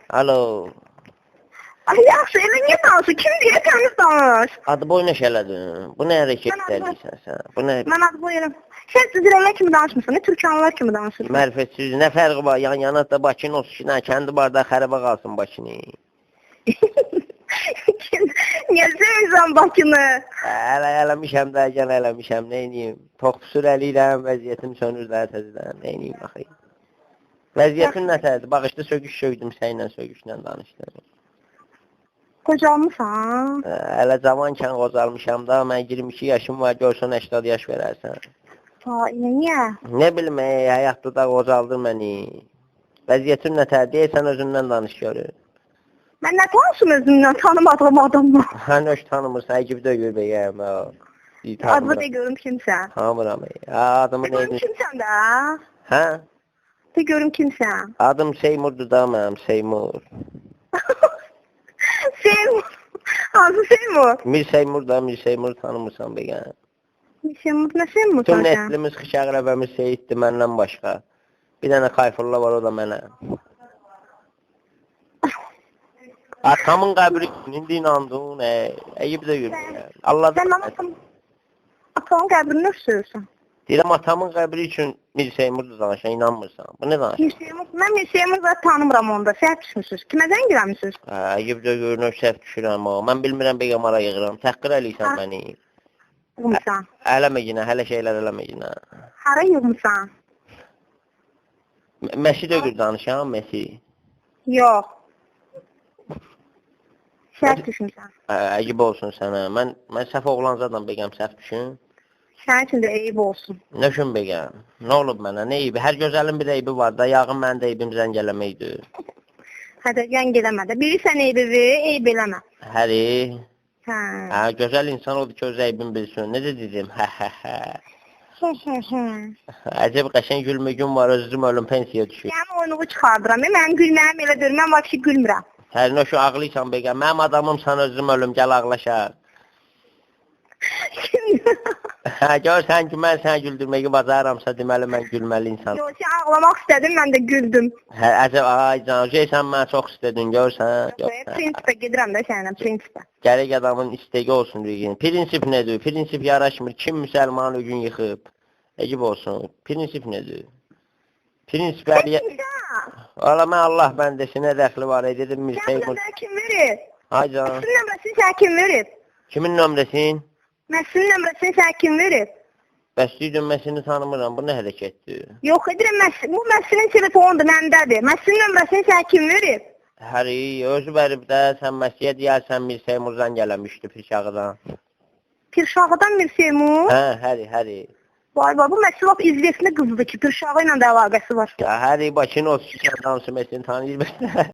Alo. Ay yaxşı, elə niyə danışır? Kim deyə təmiz danış. Adı boyuna şələdin. Bu nə hərəkət eləyirsən sən? Bu nə? Mən adı boyunam. Sən cüzrələr kimi danışmırsan, türkanlar kimi danışırsan. Mərifətsiz, nə fərqi var? Yan yana da Bakının 32 dənə kəndi var da xərabə qalsın Bakını. Kim? Niyə sevirsən Bakını? Hələ eləmişəm də, gənə eləmişəm, nə edeyim? Toxpusur eləyirəm, vəziyyətim sönür də təzədən, nə edeyim axı? Vəziyyətim nətərdir? Bağışda söküş söydüm, səninlə söküşlə danışdım. Qocalmısan? Hələ cavankən qocalmışam da, mən 22 yaşım var, görsən 80 yaş verərsən. Ha, niyə? Nə bilim, həyatda da qocaldır məni. Vəziyyətim nətər? Deyirsən özündən danış görür. Mən nə tanışım özümdən, tanımadığım adamla. Sən öz tanımırsan, əgib də gör bəyəm. Adını de görüm kimsən. Tanımıram. Adımı De görüm neydi? kimsən də. Hə? De görüm kimsən. Adım Seymurdur da mənim, Seymur. Seymur. Hansı Seymur? Mir Seymur da, Mir Seymur tanımırsan bəyəm. Seymur, nə Seymur Bütün sən? neslimiz xişəqrəbəmiz Seyiddir məndən başqa. Bir dənə Kayfurla var, o da mənə. Atamın qəbri indi inandın, əyib də yürü. Allah Sən mənim atamın qəbrini söylürsən. Deyirəm atamın qəbri üçün Mir Seymurdur danışan, inanmırsan. Bu nə danışır? Mir Seymur, mən Mir Seymur zat tanımıram onda. Səhv düşmüsünüz. Kimə zəng eləmisiniz? Əyib də görünür, səhv düşürəm. Ha. Mən bilmirəm bəyəm hara yığıram. Təhqir eləyirsən məni. Yığmısan. Eləmə yenə, hələ şeylər eləmə yenə. Hara yığmısan? Məsi də gör danışan, Məsi. Yox. Səhv düşmüsən. Əyib olsun sənə. Mən səhv oğlanzadan bəyəm səhv düşün. Sənin üçün də eyib olsun. Nə üçün bəyəm? Nə olub mənə? Nə eybi? Hər gözəlin bir eybi var da, yağın mənim də eybim zəng eləməkdir. Hə də zəng eləmə də. Bilirsən eybini, eyb eləmə. Həri. Hə. Hə, gözəl insan odur ki, öz eybini bilsin. Necə dedim? Hə, hə, hə. Hə, hə, hə. Əcəb qəşəng gülmə gün var, özüm ölüm pensiya düşür. Sənin oyunuğu çıxardıram. Mənim gülməyim elə deyil. Mən vəbşi gülmürəm. Hər nə şu ağlayırsan bəyəm. Mənim adamım sən özüm ölüm, gəl ağlaşaq. Hə, görsən ki, mən səni güldürməyi bacarıramsa, deməli mən gülməli insanam. Yox, sən ağlamaq istədin, mən də güldüm. Hə, əcəb, ay can, sən mənə çox istədin, görsən. Prinsipə gedirəm də səninlə, prinsipə. Gərək adamın istəyi olsun düzgün. Prinsip nədir? Prinsip yaraşmır. Kim müsəlmanı gün yıxıb? Əcəb olsun. Prinsip nədir? Prinsip əliyə... Valla mən Allah bəndəsi nə dəxli var, dedim Mir Seymur. Sən kim verir? Ay can. Məsinin nömrəsini sənə kim verib? Kimin nömrəsini? Məsinin nömrəsini sənə kim verib? Bəs deyirəm, Məsini tanımıram. Bu nə hərəkətdir? Yox, edirəm, bu Məsinin telefonudur, məndədir. Məsinin nömrəsini sənə kim verib? Həri, özü verib də, sən Məsiyə deyərsən Mir Seymurdan gələnmişdi Pirşağıdan. Pirşağıdan Mir Seymur? Hə, həri, həri. Vay vay, bu Məsi lap izvesli qızdır ki, Pirşağı ilə də əlaqəsi var. Ya, həri, Bakının 32 kəndi hamısı Məsini tanıyır.